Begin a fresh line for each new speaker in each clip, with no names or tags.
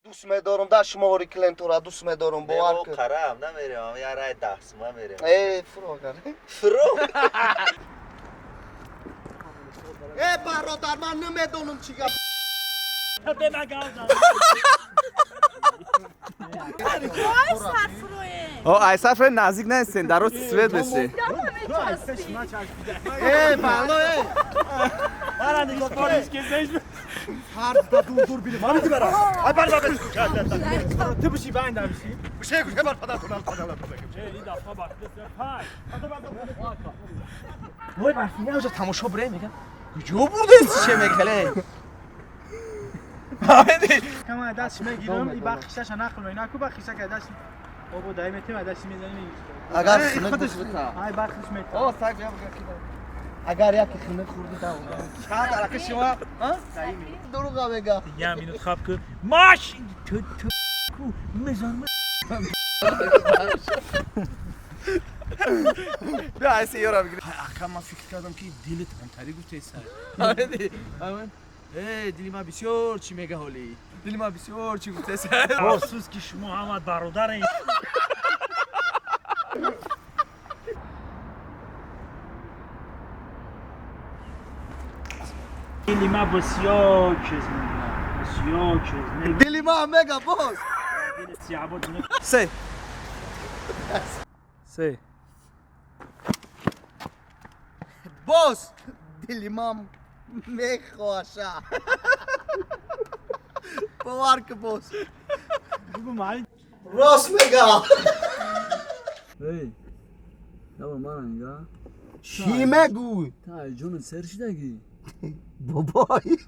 Дӯст медорам, да шумори клиентора дӯст медорам, бовар кун.
Қарам намерем, я рай 10 сума мерем.
Э, фуро гар.
Фуро.
Э, бародар, ман намедонам чӣ гап.
О, ай сафре наздик нестен, дар рости свет бесе.
Э, бало, э.
تو بشی بند بشی.
Вой, барфиня уже тамошо бре, мегам. Куҷо бурдес че мекале? Фаҳмидӣ?
کما دست میگیرم این بخشش نقل میکنه کو بخشش که دست بابا دای میتیم دست میزنیم.
Агар хинак бихӯрӣ.
ай бахшиш میتیم.
О, саг я агар яке хинак хӯрдӣ, да.
Чанд алака шумо?
Дурӯға мега.
Я минут хаб кун. Маш ту ту ку мезан.
Бیا ай сиёра бигир.
Ака, ман фикр кардам, ки дилит ҳамтарӣ гуфтеса.
Фаҳмидӣ? Фаҳмид? Э, дили ман бисёр чӣ мега ҳоли. Дили ман бисёр чӣ гуфтеса.
Афсӯс, ки шумо ҳама бародарем. Дили ма бисёр чиз мегӯяд, бисёр чиз мегӯяд.
Дили ман мега боз.
Дили сиёбод.
Се.
سه.
Боз дили ман мехоҳаша. Бовар ку, боз.
بگو معلم.
Рост мега.
Эй, яба мана нига.
Чӣ мегӯй?
Та ай ҷонат сер шидагӣ.
Бобой.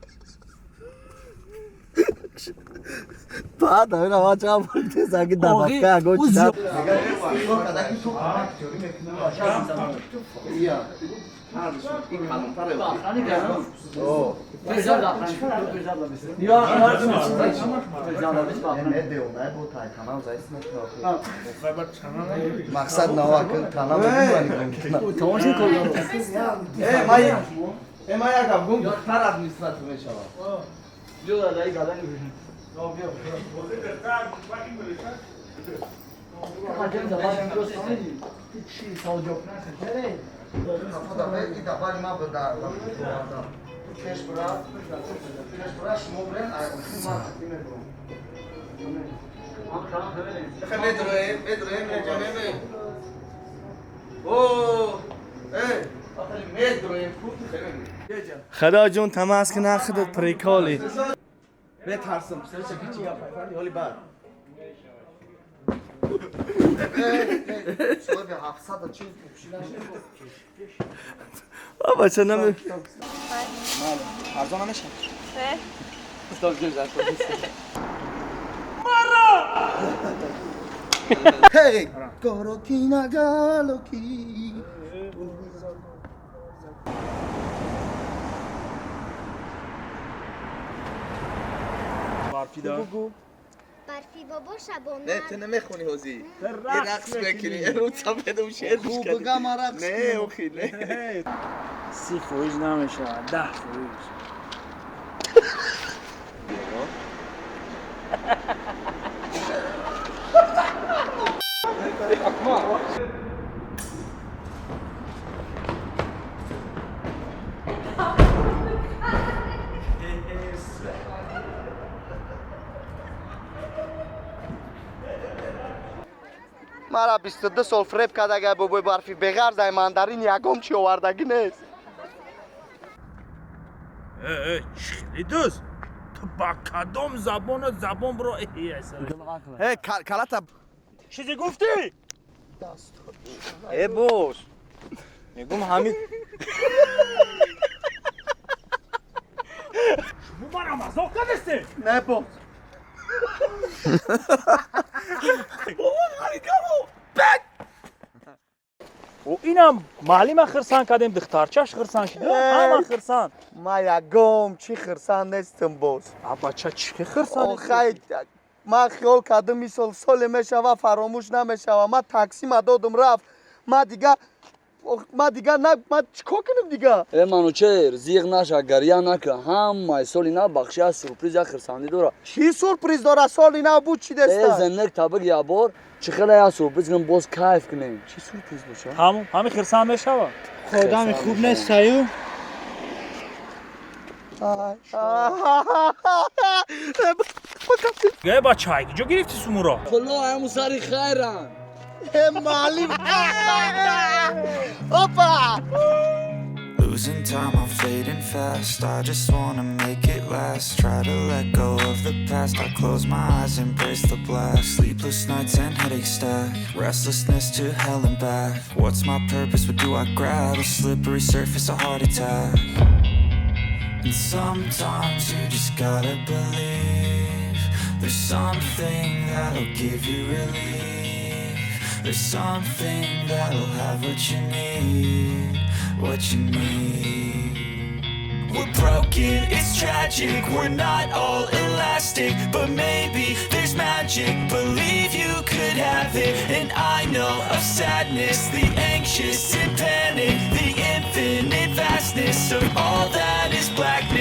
Баъд ҳамина ман чанд бор тезаги даватка аго чида. Мақсад навакл тана.
Э, май. Э, май як гап гум, духтар администратор мешавад. Ҷо дадаи гадани.
Медроем, медроем, меҷанеме. О, э, медроем, ку
Худо ҷон, тамаз ки нахудат приколи.
Метарсам, сарча ки чӣ гап фарди ҳоли бад.
Соҳиби 740.
Бача наме.
Арзон намешавад.
Э.
Hey, Gorokina galoki.
برفی دار.
برفی بابا شبانه.
Не, ту намехонӣ ҳозӣ. Рақс мекунӣ, рӯ цапедум шеър гӯш
Хуб
кардӣ.
бигам, рақс.
Не, охи, не.
30% намешавад, 10%.
Мара 22 сол фреб кардага бобои барфӣ, беғарз ай мандарин ягон чӣ овардагӣ нест.
Э, чӣ хеле дӯст, ту ба кадом забону забон бро?
Э, калата.
Чизе гуфтӣ?
Э, бош. Мегум ҳамин.
Шумо мара мазоқ кардастед?
Не, боз.
О, инам маълима хирсанд кардем, духтарчаш хирсанд шид, ҳама хирсанд.
Ман ягон чӣ хирсанд нестам, боз.
А бача, чӣ хирсанд?
Охай, ман хиёл кардам, мисол соле мешава, фаромӯш намешава. Ман таксима додум, рафт. Ман дига Ох, ма дига на, ма чикор кунам дига?
Э, Манучер, зиғ наша, гарья нака. Ҳамаи соли нав бахши аз сюрприз, як хирсандӣ дора.
Чӣ сюрприз дора? Соли нав буд, чӣ
Э,
деста?
зенек табик ябор, чӣ хеле як сюрприз кунем, боз кайф кунем. Чӣ сюрприз боша?
Ҳамун ҳами хирсанд мешавад.
Одами хуб нестаю.
Ай,
Э, бача, киҷо гирифтӣ сумуро?
Пуло ҳамун сари хайран.
Э, маълим, опа.
Losing time, I'm fading fast. I just wanna make it last. Try to let go of the past. I close my eyes, embrace the blast. Sleepless nights and headaches stack. Restlessness to hell and back. What's my purpose? What do I grab? A slippery surface, a heart attack. And sometimes you just gotta believe there's something that'll give you relief. There's something that'll have what you need, what you need. We're broken, it's tragic. We're not all elastic, but maybe there's magic. Believe you could have it. And I know of sadness, the anxious and panic, the infinite vastness of all that is blackness.